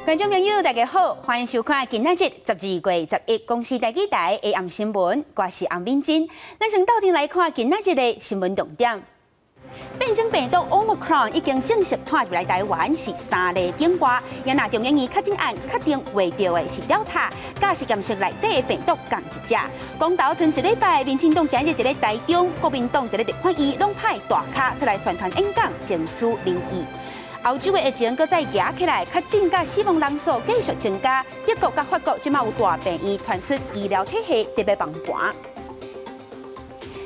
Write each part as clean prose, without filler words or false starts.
觀眾朋友，大家好，歡迎收看今仔日12月11公視台語台下暗新聞，我是洪敏珍。咱先鬥陣來看今仔日的新聞重點。變種病毒 Omicron 已經正式傳入來台灣，是三例境外。也若中研院確診案確定罹著的是 Delta，佮實驗室內底的病毒仝一隻。公投賰一禮拜，民進黨今日佇咧台中，國民黨佇咧立法院攏派大咖出來宣傳演講，爭取民意。歐洲的疫情閣再夯起來，確診佮死亡人數繼續增加。德國佮法國這馬有大病院傳出醫療體系特別崩盤。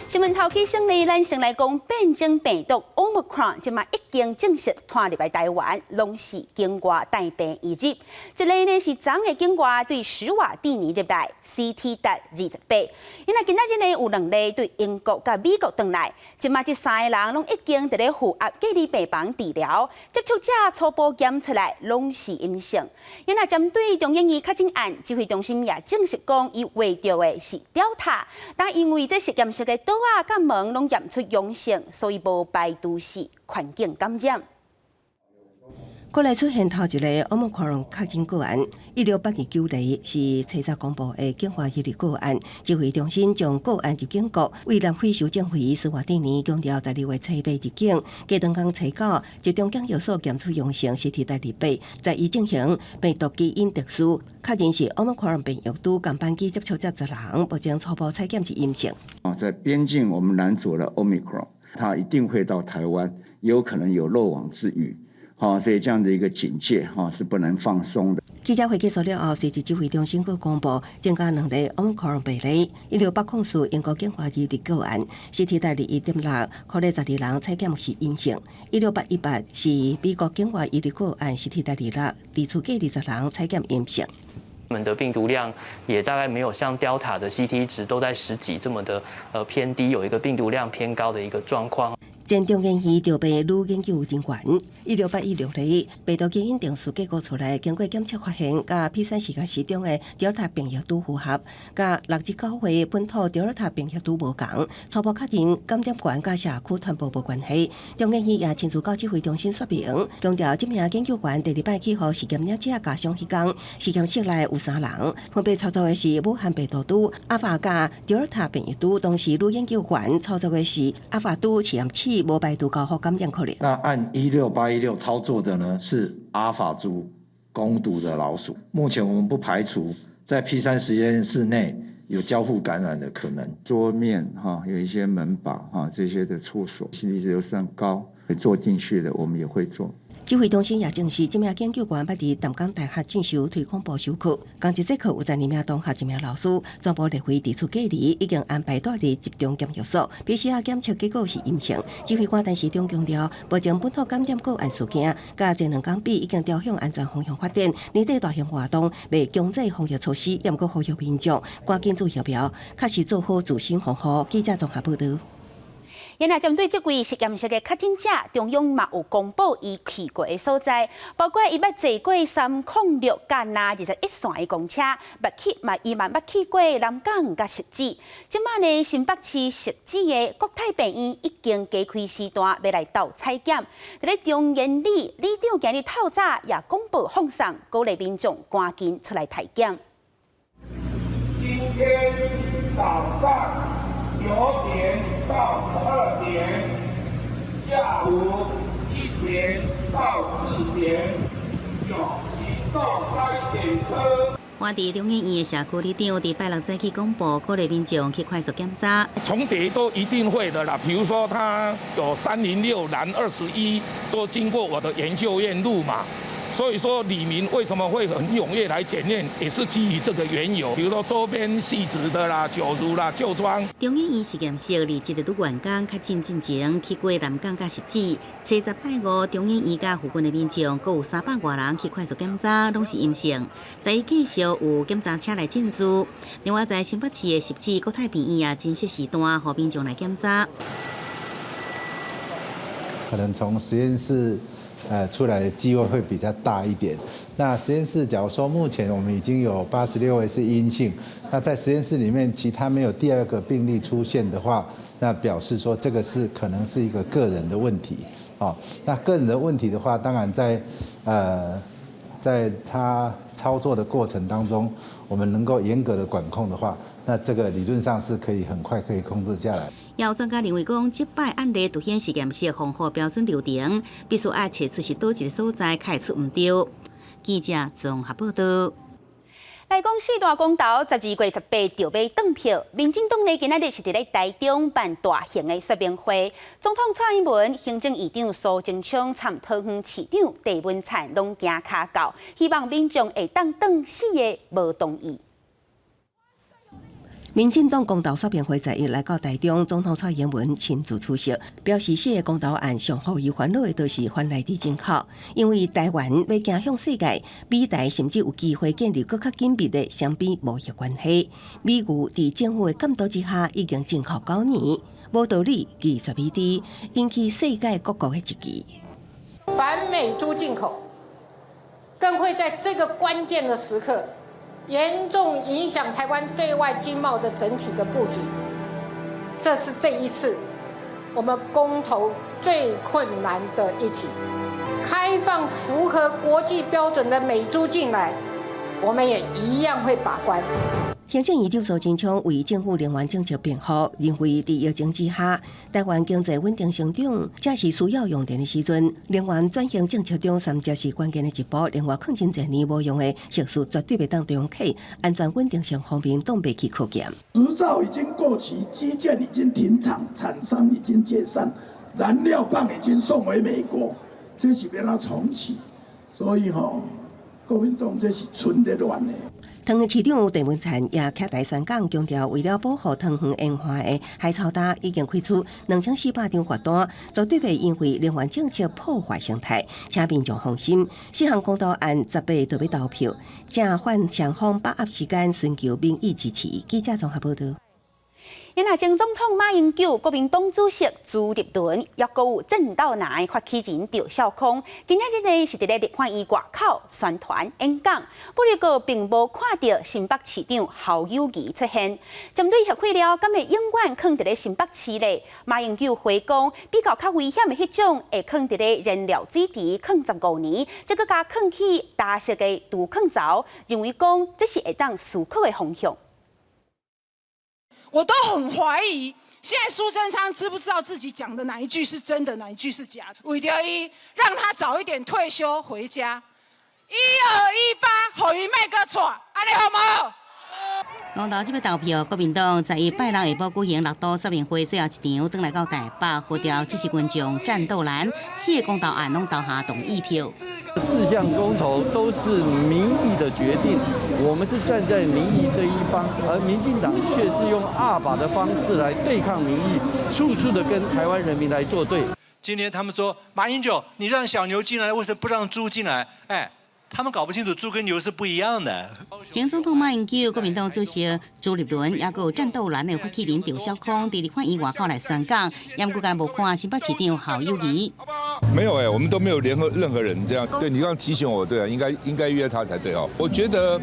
新聞頭起先呢，咱先來講變種病毒 Omicron，這馬已經正式傳入來台灣，攏是境外帶病移入。這例呢是昨昏境外對史瓦蒂尼入來，CT 值28。因為今仔日呢有兩例對英國佮美國轉來，這馬這三个人攏已經佇咧負壓隔離病房治療，接觸者初步檢出來攏是陰性。因為針對中研院確診案，指揮中心也證實講，伊罹著的是 Delta，但因為這實驗室的桌仔佮門攏驗出陽性，所以無排除是環境感染。國內出現頭一例 Omicron 確診個案，16829例是初早公布的境外移入個案。指揮中心將個案入境國為南非首長回史瓦蒂尼強調，12月初八入境，隔兩工初九集中檢疫所檢出陽性，CT 值28，在伊進行病毒基因特殊，確認是 Omicron 變異株，仝班機接觸者10人，目前初步採檢是陰性。啊，在邊境我們攔阻了 Omicron，它一定會到台灣，有可能有漏網之魚。好，所以這樣的一個警戒，哈，是不能放鬆的。記者會結束了後，隨即指揮中心閣公布增加兩例 Omicron 病例，16804英國境外移入個案，CT 值21.6，可咧12人採檢是陰性。16818是美國境外移入個案，CT 值26，佇厝隔離10人採檢陰性。們的病毒量也大概沒有像 Delta 的 CT 值都在十幾這麼的偏低，有一個病毒量偏高的一個狀況。前中研院著病女研究人員16816例病毒基因定序結果出來，經過檢測發現，佮 P3實驗室中的 Delta 變異株符合，佮6日9歲本土 Delta 變異株無仝，初步確認感染源佮社區傳播無關係。中研院也親自到指揮中心說明，強調這名研究員第二擺去予實驗鳥隻咬傷彼工，實驗室內有三人，分別操作的是武漢病毒株、阿法佮 Delta 變異株，同時女研究員操作的是阿法株實驗室。無排除交互感染可能。那按16816操作的呢，是阿法株攻毒的老鼠。目前我們不排除在 P3實驗室內有交互感染的可能。桌面哈有一些門把哈這些的處所，CT 值又算高，做進去的我們也會做。指揮中心也證實，這名研究員捌佇淡江大學進修推廣部授課，仝一節課有12名同學，一名老師，全部列為佇厝隔離，已經安排蹛佇集中檢疫所。PCR 檢測結果是陰性。指揮官陳時中強調，目前本土感染個案事件，佮前兩工比已經朝向安全方向發展。年底大型活動袂強制防疫措施，也毋過呼籲民眾趕緊注疫苗，確實做好自身防護。記者綜合報導。然後針對這位實驗室的確診者，中央嘛有公布伊去過的所在，包括伊捌坐過306佮21線的公車，捌去嘛伊嘛捌去過南港佮汐止。這馬呢，新北市汐止的國泰病院已經加開時段，欲來鬥採檢。佇咧中研里里長今日透早也公布放送，鼓勵民眾趕緊出來採檢。今天早上9點到12點，下午1點到4點，有行動篩檢車。活佇中研院的社區里長佇拜六早起公布，鼓勵民眾去快速檢查。重疊都一定會的啦，比如說他有306藍21，都經過我的研究院錄嘛。所以說，里民為什麼會很踴躍來檢驗，也是基於這個緣由。比如說周邊汐止的啦、九如啦、舊莊。中研院實驗室佇這個女員工確診進前去過南港佮汐止，初十拜五，中研院佮附近的民眾，閣有300外人去快速檢查，攏是陰性。十一繼續有檢查車來進駐。另外，在新北市的汐止國泰病院也增設時段，予民眾來檢查。可能從實驗室出來的機會會比較大一點。那實驗室，假如說目前我們已經有86位是陰性，那在實驗室裡面其他沒有第二個病例出現的話，那表示說這個是可能是一個個人的問題。哦，那個人的問題的話，當然在在他操作的過程當中，我們能夠嚴格的管控的話，那這個理論上是可以很快可以控制下來。有專家認為講，這擺案例凸顯實驗室防護標準流程，必須愛揣出是佗一个所在，才會出毋著。記者綜合報道。來講四大公投12月18就欲轉票，民進黨呢今仔日是佇咧台中辦大型的說明會，總統蔡英文、行政院長蘇貞昌、參桃園市長鄭文燦攏行跤到，希望民眾會當轉四个無同意。民進黨公投說明會十一來到台中，總統蔡英文親自出席，表示四个公投案上予伊煩惱的都是番來豬進口，因為台灣欲行向世界，美台甚至有機會建立閣較緊密的雙邊貿易關係。美牛佇政府的監督之下已經進口九年，無道理拒絕美豬，引起世界各國的質疑。反美豬進口，更會在這個關鍵的時刻，嚴重影響台灣對外經貿的整體的布局，這是這一次我們公投最困難的議題。開放符合國際標準的美豬進來，我們也一樣會把關。行政院長蘇貞昌為政府能源政策辯護，認為佇疫情之下，台灣經濟穩定成長，正是需要用電的時陣。能源轉型政策中，三接是關鍵的一步。另外，囥真濟年無用的核四絕對袂當重啟，安全穩定性方面擋袂去考驗。執照已經過期，基建已經停產，廠商已經解散，燃料棒已經送回美國，這是欲按怎重啟？所以吼，國民黨這是純咧亂的。桃園市長鄭文燦也徛台宣講，強調為了保護桃園沿岸的海草礁，已經開出2400張罰單，絕對袂因為能源政策破壞生態，請民眾放心。四項公投案18就欲投票，正反雙方把握時間，尋求民意支持。記者綜合報道。因啊，前總統馬英九、國民黨主席朱立倫，抑閣有戰鬥藍的發起人趙少康，今仔日呢是佇咧立法院外口宣傳演講，不過並無看著新北市長侯友宜出現。針對核廢料敢會永遠囥佇咧新北市咧？馬英九回講，比較較危險的彼種會囥佇咧燃料水池囥15年，這閣共囥去焦色的貯囥槽，認為講這是會當思考的方向。我都很懷疑，現在蘇貞昌知不知道自己講的哪一句是真的，哪一句是假的？為著伊，讓他早一點退休回家。1218，予伊莫閣掣，按呢好無？公投這擺投票，國民黨十一拜六下晡舉行六都說明會最後一場，轉來到台北，號召支持群眾戰鬥藍，四个公投案攏投下同意票。四項公投都是民意的決定，我們是站在民意這一方，而民進黨卻是用鴨霸的方式來對抗民意，處處的跟台灣人民來作對。今天他們說馬英九，你讓小牛進來，為什麼不讓豬進來？哎，他們搞不清楚豬跟牛是不一樣的。前總統馬英九、國民黨主席朱立倫，抑閣有戰鬥藍的發起人趙少康，佇立法院外口來宣講，毋過敢無看新北市長侯友宜。沒有哎，我們都沒有聯合任何人這樣。對，你剛剛提醒我，對啊，應該約他才對哦。我覺得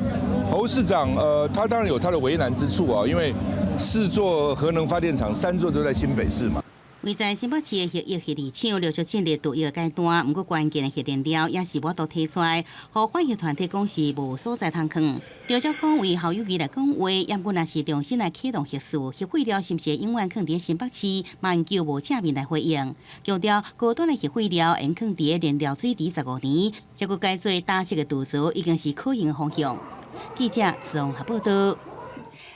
侯市長，他當然有他的為難之處啊，因為四座核能發電廠，三座都在新北市嘛。位在新北市的核一核二廠陸續進入鍍液階段，毋過關鍵的核燃料也是無法度提出來，予反核團體講是無所在通囥。趙少康為侯友宜來講話，毋過若是重新來啟動核四，核廢料是毋是永遠囥佇新北市？馬英九無正面來回應，強調高端的核廢料會囥佇燃料水池15年，這閣改做焦色的貯槽已經是可行的方向。記者綜合報道。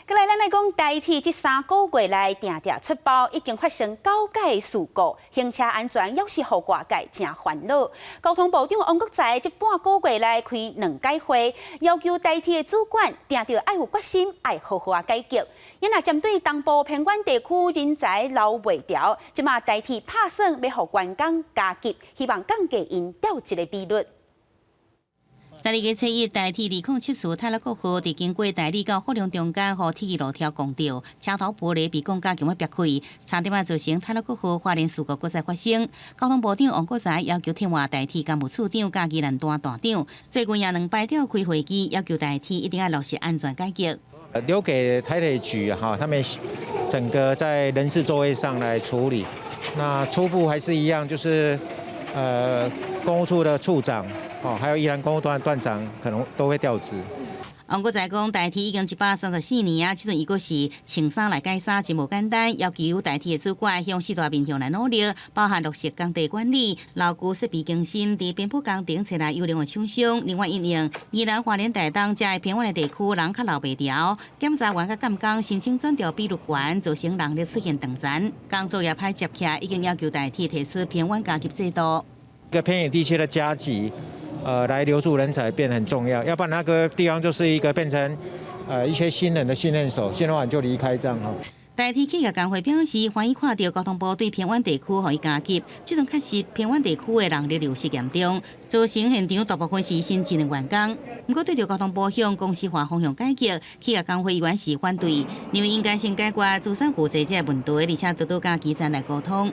過來，咱來講台鐵這3個月來定定出包，已經發生九擺事故，行車安全猶是予外界誠煩惱。交通部長王國材這半個月來開兩擺會，要求台鐵的主管定著愛有決心，愛好好仔改革。伊若針對東部偏遠地區人才留袂牢，這馬台鐵拍算欲予員工加給，希望降低𪜶調職的比率。12月初一，台鐵207次太魯閣號佇經過大里到福隆中間，予鐵枝路柱摃著，車頭玻璃被摃甲強欲煏開，差點仔造成太魯閣號花蓮事故閣再發生。交通部長王國材要求撤換台鐵工務處長佮宜蘭段段長，最近也兩擺召開會議，要求台鐵一定愛落實安全改革。留給台鐵局哈，他們整個在人事作業上來處理。那初步還是一樣，就是。工務處的處長，哦，還有宜蘭工務段段長，可能都會調職。王國材講，台鐵已經134年啊，這陣伊閣是穿衫來改衫，真無簡單。要求台鐵的主管向四大面向來努力，包含落實工地管理、勞具設備更新、佇邊坡工程揣來優良的廠商。另外，應用宜蘭花蓮台東這偏遠的地區，人較留袂牢，檢查員佮監工申請轉調比率懸，造成人力出現斷層，工作也歹接起來，已經要求台鐵提出偏遠加級制度。一個偏遠地區的加級，來留住人才變很重要，要不然那個地方就是一個變成，一些新人的訓練所，訓練完就離開這樣吼。台鐵企業工會表示，歡喜看著交通部對偏遠地區予伊加級，這種確實偏遠地區的人力流失嚴重，造成現場大部分是新進的員工。毋過對著交通部向公司化方向改革，企業工會依然是反對，認為應該先解決資產負債這個問題，而且多多佮基層來溝通。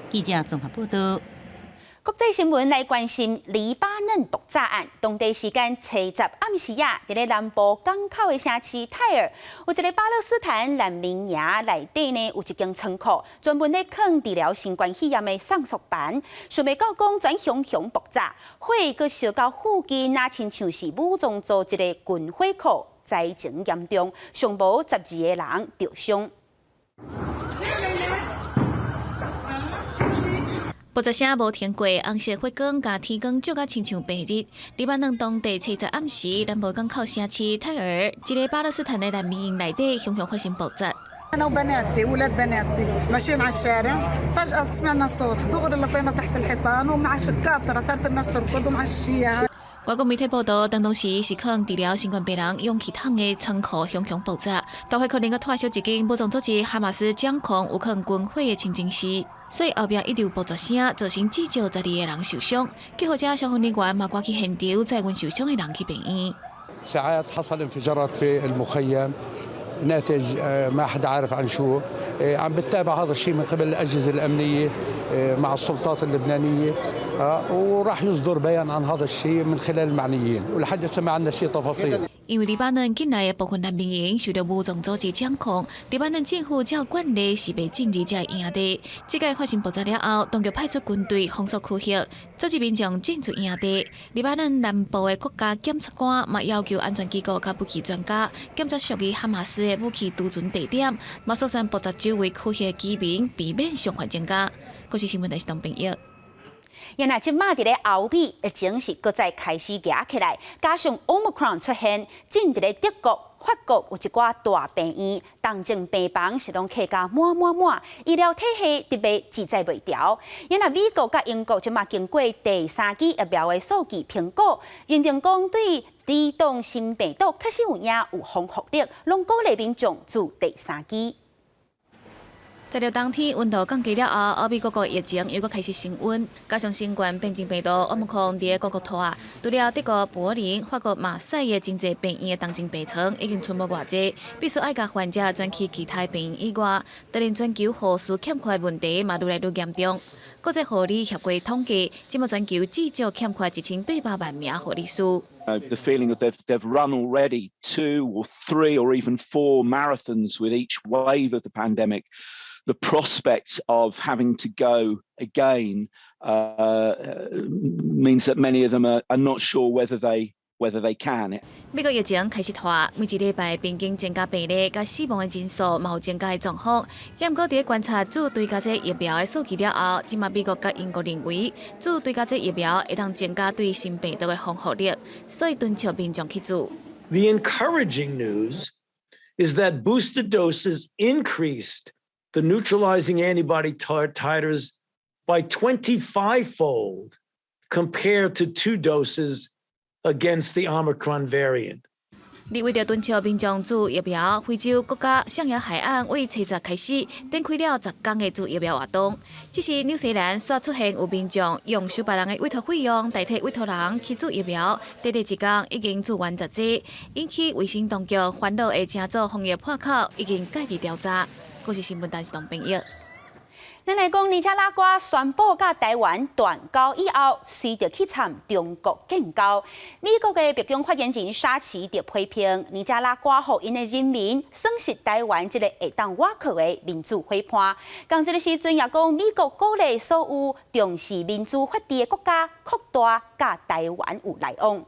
記者綜合報道。國際新聞來關心黎巴嫩爆炸案，當地時間初十暗時啊，佇咧南部港口的城市泰爾，有一个巴勒斯坦難民營內底呢，有一間倉庫，專門咧囥治療新冠肺炎的送速板，想袂到講轉熊熊爆炸，火閣燒到附近，若親像是武裝組織的軍火庫，災情嚴重，上無12个人著傷。爆炸聲無停過，紅色火光佮天光照甲親像白日。黎巴嫩當地初十暗時，南部港口城市泰爾，一个巴勒斯坦的難民營內底，熊熊發生爆炸。 أنا وبناتي ولاد بناتي ماشيين على الشارع فجأة سمعنا صوت دغري لطينا تحت الحيطان ومع شكاطرة صارت الناس تركض ومع الشياع。外國媒體報道，當時是囥治療新冠病人氧氣筒的倉庫熊熊爆炸，大火可能閣拖燒一間武裝組織哈馬斯掌控有可能軍火的清真寺，所以後壁一直有爆炸聲，造成至少12個人受傷。救護車、消防人員嘛趕去現場載運受傷的人去病院。 ساعات حصل انفجارات في المخيم ناتج ما حدا عارف عن شو عم بتابع هذا الشيء من قبل الأجهزة الأمنية مع السلطات اللبنانية وراح يصدر بيان عن هذا الشيء من خلال المعنيين ولحد هسه ما عندنا شيء تفاصيل。因為黎巴嫩境內的部分難民營受著武裝組織掌控，黎巴嫩政府照慣例是袂進入這个營地。這擺發生爆炸了後，當局派出軍隊封鎖區域，阻止民眾進出營地。黎巴嫩南部的國家檢察官嘛要求安全機構佮武器專家檢查屬於哈馬斯的武器儲存地點，嘛疏散爆炸周圍區域的居民，避免傷患增加。國視新聞台是東編譯。原來這馬佇咧歐美疫情是閣再開始夯起來，加上 Omicron 出現，進佇咧德國、法國有一寡大病院，重症病房是攏客甲滿滿滿，醫療體系特別負載袂牢。原來美國佮英國這馬經過第三劑疫苗的數據評估，認定講對抵擋新病毒確實有影有防護力，攏鼓勵民眾注第三劑。在著冬天溫度降低了後，歐美各國疫情又閣開始升溫，加上新冠變種病毒奧密克戎佇各國拖，除了德國柏林、法國馬賽的真濟病院的重症病床已經賰無偌濟，必須愛共患者轉去其他病院以外，就連全球護士欠缺的問題嘛愈來愈嚴重。國際護理協會統計，這馬全球至少欠缺1800萬名護理師。 The feeling that they've run already two or three or even four marathons with each wave of the pandemic. The prospect of having to go again means that many of them are not sure whether they can. 美國疫情開始拖，每一禮拜平均增加病例，佮死亡的人數嘛有增加的狀況。毋過佇觀察注追加劑疫苗的數據了後，這馬美國佮英國認為注追加劑疫苗會當增加對新病毒的防護力，所以敦促民眾去注。 The encouraging news is that booster doses increased the neutralizing antibody titers by 25-fold compared to two doses against the Omicron variant. 而為著敦促民眾注疫苗，非洲國家象牙海岸為初十開始展開了10天的注疫苗活動。只是紐西蘭煞出現有民眾用收別人的委託費用代替委託人去注疫苗，短短一工已經注完10劑，引起衛生當局煩惱的成做防疫破口，已經介入調查。國視新聞台是董編譯。咱來講，尼加拉瓜宣布佮台灣斷交以後，隨著去參中國建交。美國的白宮發言人沙奇就批評尼加拉瓜予𪜶的人民喪失台灣這个會當倚靠的民主伙伴。仝這个時陣也講，美國鼓勵所有重視民主法治的國家擴大佮台灣有來往。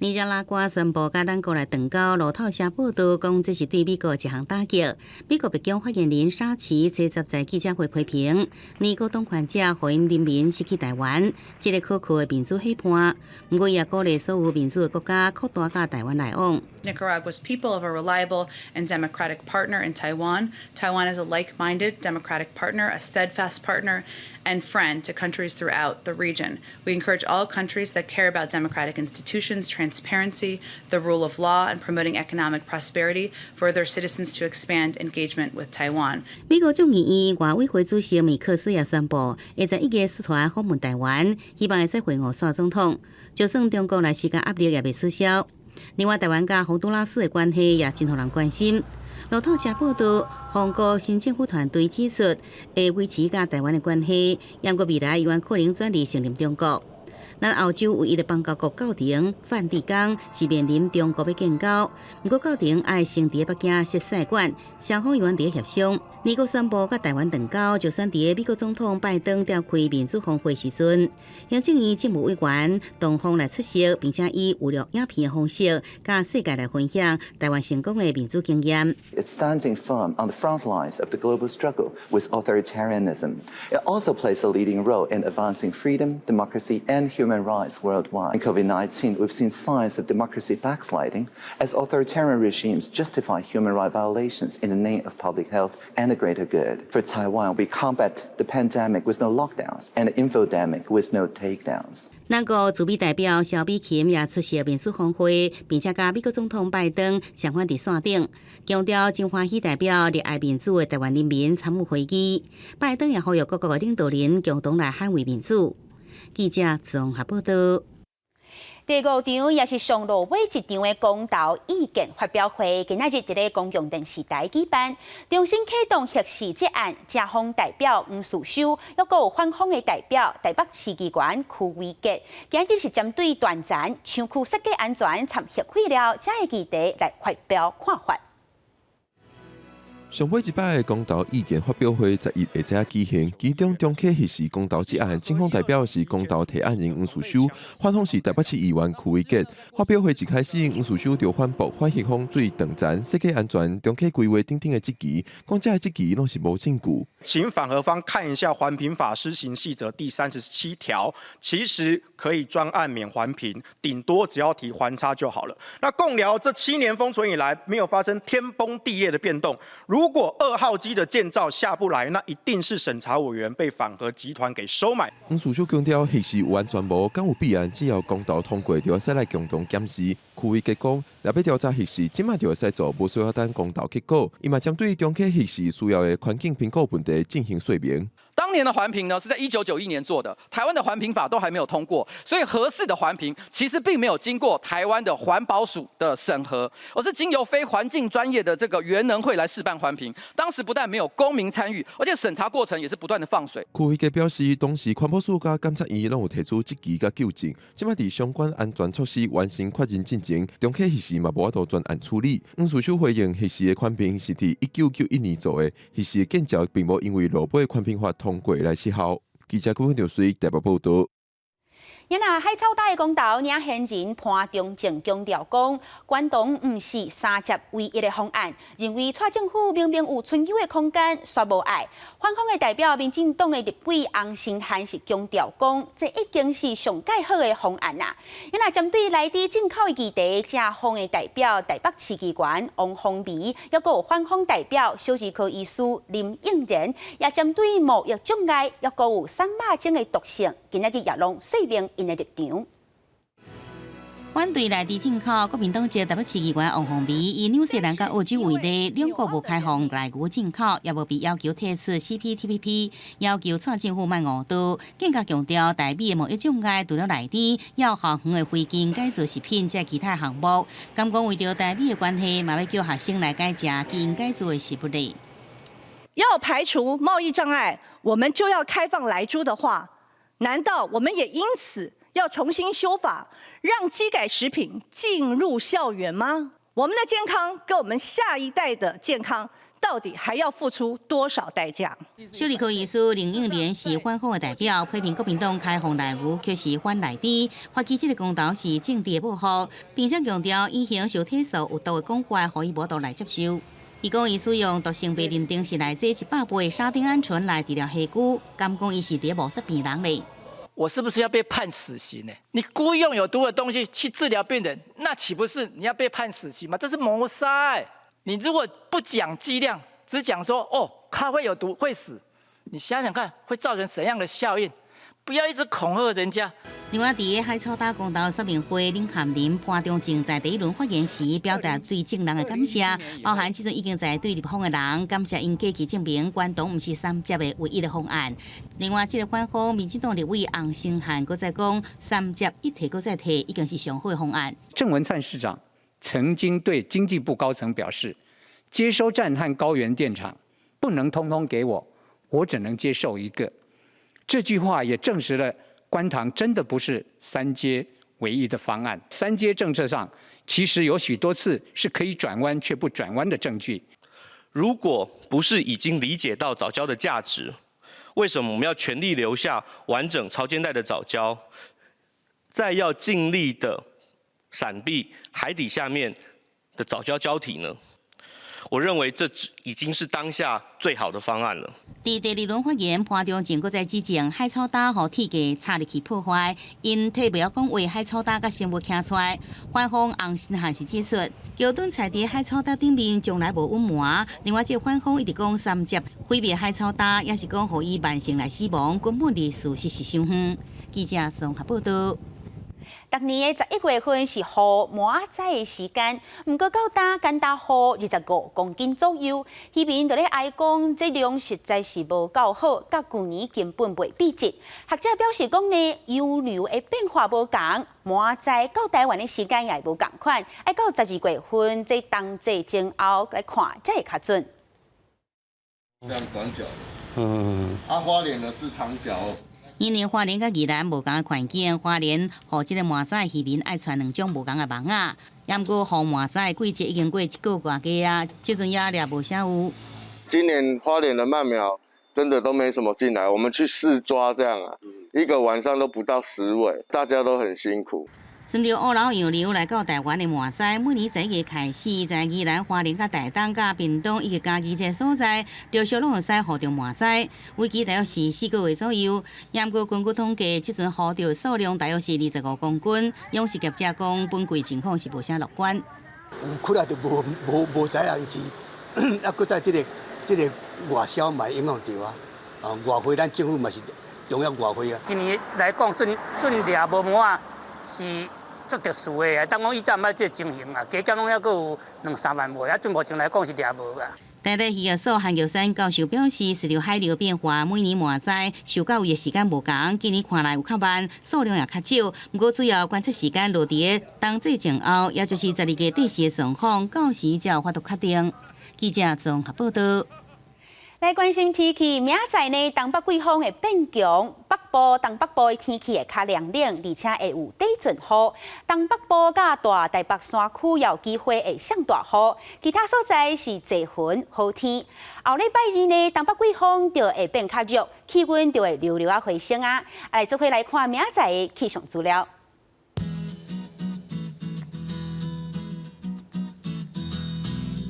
尼加拉瓜宣布佮咱國來斷交，路透社報道講，這是對美國一項打擊。美國白宮發言人沙奇這十在記者會批評，尼國當權者予𪜶人民失去台灣這個可靠的民主伙伴。毋過，也鼓勵所有民主的國家擴大佮台灣來往。 Nicaragua's people have a reliable and democratic partner in Taiwan. Taiwan is a like-minded democratic partner, a steadfast partner and friend to countries throughout the region. We encourage all countries that care about democratic institutions, transparency, the rule of law, and promoting economic prosperity for their citizens to expand engagement with Taiwan. 美國眾議院外委會主席米克斯也宣布，會在1月率團訪問台灣，希望會使會晤蔡總統。就算中國來施加壓力，也袂取消。另外，台灣佮洪都拉斯的關係也真予人關心。路透社報道，洪國新政府團隊指出，會維持佮台灣的關係，毋過未來猶可能轉而承認中國。咱歐洲唯一的邦交國教廷梵蒂岡是面臨中國欲建交，毋過教廷愛先佇北京設使館，雙方猶原佇協商。美國宣布佮台灣斷交，就選佇美國總統拜登召開民主峰會時陣，行政院政務委員董方來出席，並且以有錄影片的方式，佮世界來分享台灣成功的民主經驗。 It's standing firm on the front lines of the global struggle with authoritarianism. It also plays a leading role in advancing freedom, democracy, and human rights worldwide. In COVID-19, we've seen signs of democracy backsliding as authoritarian regimes justify human rights violations in the name of public health and the greater good. For Taiwan, we combat the pandemic with no lockdowns and the infodemic with no takedowns. 咱國駐美代表蕭美琴也出席民主峰會，並且佮美國總統拜登相款佇線頂，強調真歡喜代表熱愛民主的台灣人民參與會議。拜登也呼籲各國的領導人共同來捍衛民主。記者綜合報道。第五場也是上落尾一場的公投意見發表會，今仔日佇咧公共電視台舉辦，重新啟動核四這案，正方代表黃士修，抑閣有反方的代表台北市議員區維傑，今日是針對斷層、廠區設計安全摻核廢料這个議題來發表看法。上尾一擺的公投意見發表會11下晝舉行，其中重啟核四公投這案，正方代表是公投提案人黃士修，反方是台北市議員區維傑。發表會一開始，黃士修就反駁反核方對斷層、設計安全、重啟規劃等等的質疑，講這个質疑攏是無證據。請反核方看一下環評法施行細則第37條，其實可以專案免環評，頂多只要提環差就好了。那貢寮這7年封存以來，沒有發生天崩地裂的變動。如果二號機的建造下不來，那一定是審查委員被反核集團給收買。黃士修強調，核四有安全無，敢有備案，只要公投通過，就會使來共同檢視。區維傑講，若欲調查核四，這馬就會使做，無需要等公投結果。伊嘛針對重啟核四需要的環境評估問題進行說明。當年的環評呢，是在1991年做的，台灣的環評法都還沒有通過，所以核四的環評其實並沒有經過台灣的環保署的審核，而是經由非環境專業的這個原能會來試辦環評。當時不但沒有公民參與，而且審查過程也是不斷的放水。區維傑表示，當時環保署佮監察院攏有提出質疑佮糾正，這馬佇相關安全措施完成確認進前，重啟核四嘛無法度專案處理。黃士修回應，核四的環評是佇1991年做的，核四的建造並無因為落尾環評法通過來失效。記者郭永水台北報道。今仔海草島的公投領銜人潘忠政強調講，關東毋是三接唯一的方案，認為蔡政府明明有存留的空間，煞無愛。反方的代表民進黨的立委洪申翰是強調講，這已經是上蓋好的方案啦。今仔針對內地進口的議題，正方的代表台北市議員王鴻薇，抑閣有反方代表小兒科醫師林應仁，也針對貿易障礙，抑閣有散肉精的毒性，今仔日也攏說明𪜶的立場。反對內地進口，國民黨籍台北市議員王鴻薇以紐西蘭佮澳洲為例，兩國無開放內牛進口，也無被要求退出 CPTPP，要求蔡政府莫誤導，更加強調台美的貿易障礙，除了內地，也有校園的違禁改造食品這其他項目。敢講為著台美的關係，嘛欲叫學生來改食基因改造的食物咧。要排除貿易障礙，我們就要開放萊豬的話，難道我們也因此要重新修法，讓基改食品進入校園嗎？我們的健康跟我們下一代的健康，到底還要付出多少代價？修理科醫師林應蓮是反方的代表，批評國民黨開放萊牛卻是反萊豬，發起這个公投是政治的報復，並且強調以前受體素有毒的講法，予伊無法度來接受。伊講伊使用毒性被認定是來自100倍的沙丁胺醇來治療黑龜，敢講伊是佇咧謀殺病人咧。我是不是要被判死刑呢？你故意用有毒的東西去治療病人，那豈不是你要被判死刑嗎？這是謀殺欸！你如果不講劑量，只講說哦，咖啡有毒會死，你想想看會造成怎樣的效應？不要一直恐嚇人家。另外，佇海草礁公投說明會，領銜林潘忠政在第一輪發言時，表達對眾人的感謝，包含這陣已經在對立方的人，感謝𪜶過去證明關東毋是三接的唯一的方案。另外，這个反方民進黨立委洪申翰閣再講，三接一提閣再提，已經是上好的方案。鄭文燦市長曾經對經濟部高層表示，接收站和高原電廠不能通通給我，我只能接受一個。這句話也證實了觀塘真的不是三接唯一的方案。三接政策上，其實有許多次是可以轉彎卻不轉彎的證據。如果不是已經理解到藻礁的價值，為什麼我們要全力留下完整潮間帶的藻礁，再要盡力的閃避海底下面的藻礁礁體呢？我認為這已經是當下最好的方案了。佇第二輪發言，潘忠政閣再指證海草礁予鐵架插入去破壞，𪜶替袂曉講話，海草礁佮生物徛出來。反方洪申翰是指出，橋墩踩佇海草礁頂面從來無隱瞞。另外，這个反方一直講三接毀滅海草礁，也是講予伊慢性來死亡，根本離事實是傷遠。記者綜合報導。逐年的11月份是雨滿仔的時間，毋過到今干焦雨25公斤左右，漁民就咧哀講，這量實在是無夠好，佮舊年根本袂比這。學者表示講呢，洋流的變化無仝，滿仔到台灣的時間也無仝款，愛到12月份這冬季前後來看才會較準。這樣短腳，嗯，啊花蓮的是長腳。因為花蓮佮宜蘭無仝的環境，花蓮予這个滿載漁民愛穿兩種無仝的網仔，也毋過予滿載的季節已經過一個月多啊，這陣也掠無啥有。今年花蓮的鰻苗真的都沒什麼進來，我們去試抓這樣啊，一個晚上都不到10尾，大家都很辛苦。順著烏老洋流來到台灣的滿載，每年11月開始，在宜蘭花蓮、佮台東、佮屏東以及嘉義這个所在，陸續攏會使捕著滿載，為期大約是4個月左右。也毋過根據統計，這陣捕著的數量大約是25公斤。養殖業者講，本季情況是無啥樂觀。有苦來就無無無知影是，啊，閣再這个外銷嘛影響著啊。啊，外匯咱政府嘛是重要外匯啊。今年來講，準準掠無滿是足特殊的啊，當講以前捌這個情形啊，加減攏猶閣有兩三萬尾，啊，準目前來講是掠無啊。台大漁業所韓玉山教授表示，隨著海流變化，每年滿載受到位的時間無仝，今年看來有較慢，數量也較少。毋過主要觀測時間落佇咧冬季前後，也就是12月底時的狀況，到時才有法度確定。記者綜合報導。來關心天氣，明仔載呢，東北季風會變強，北部、東北部的天氣會較涼冷，而且會有短陣雨。東北部佮大台北山區也有機會會上大雨，其他所在是濟雲好天。後禮拜二呢，東北季風就會變較弱，氣溫就會溜溜仔回升啊。來，做伙來看明仔載的氣象資料。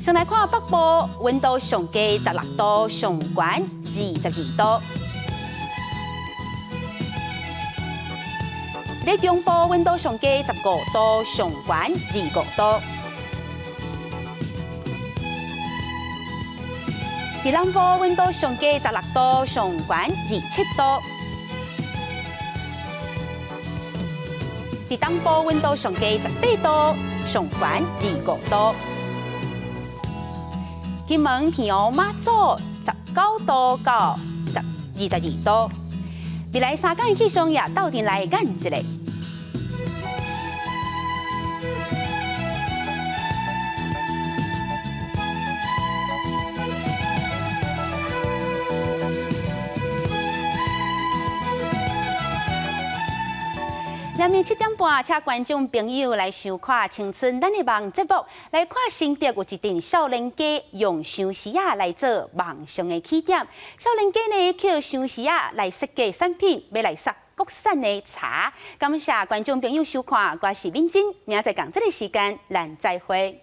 先來看北部溫度上低16度，上懸22度。佇中部溫度上低15度，上懸25度。佇南部溫度上低16度，上懸27度。佇東部溫度上低18度，上懸25度。金門、平陽、馬祖19度到22度。未來三天氣象也鬥陣來看一下。暝7點半，請觀眾朋友來收看《青春咱的網》節目，來看新竹有一陣少年家用相思仔來做夢想的起點。少年家呢，靠相思仔來設計產品，欲來殺國產的茶。感謝觀眾朋友收看，我是敏珍，明仔載仝這個時間，咱再會。